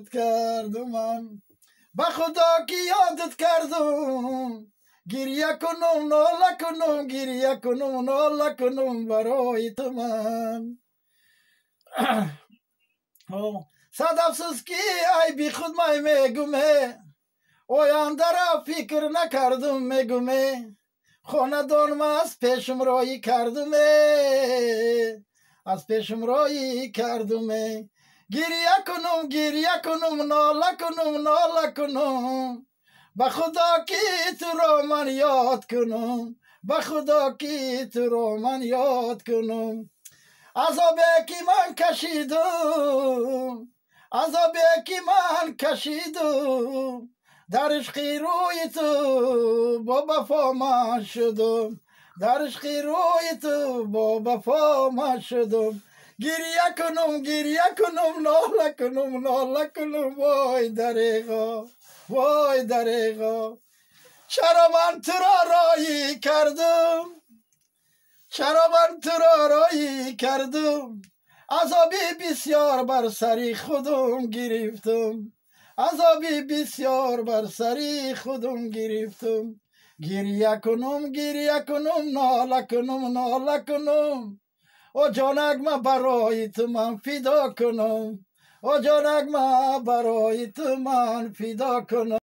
Кардум ман, ба Худо ки ёдат кардум, гиря кунум, нола кунум, гиря кунум, нола кунум барои ту ман. Сад афсӯс, ки айби худ май мегуме, ояндара фикр накардум мегуме, хонадонма аз пешум роҳӣ кардуме, аз пешум роҳӣ кардуме. Гиря кунум, гиря кунум, нола кунум, нола кунум, ба Худо ки туро ман ёд кунум, ба Худо ки туро ман ёд кунум. Азобе ки ман кашидум, азобе ки ман кашидум, дар ишқи рӯи ту бо вафо ман шудум, дар ишқи рӯи ту бо вафо ман шудум. Гиря кунум, гиря кунум, нола кунум, нола кунум, вой дареғо, вой дареғо. Чаро ман туро роҳӣ кардум, чаро ман туро роҳӣ кардум? Азоби бисёр бар сари худум гирифтум, азоби бисёр бар сари худум гирифтум. Гиря кунум, гиря кунум, нола кунум, нола кунум, о ҷонак, ма барои ту ман фидо кунум, о ҷонак, ма барои ту ман фидо кунум.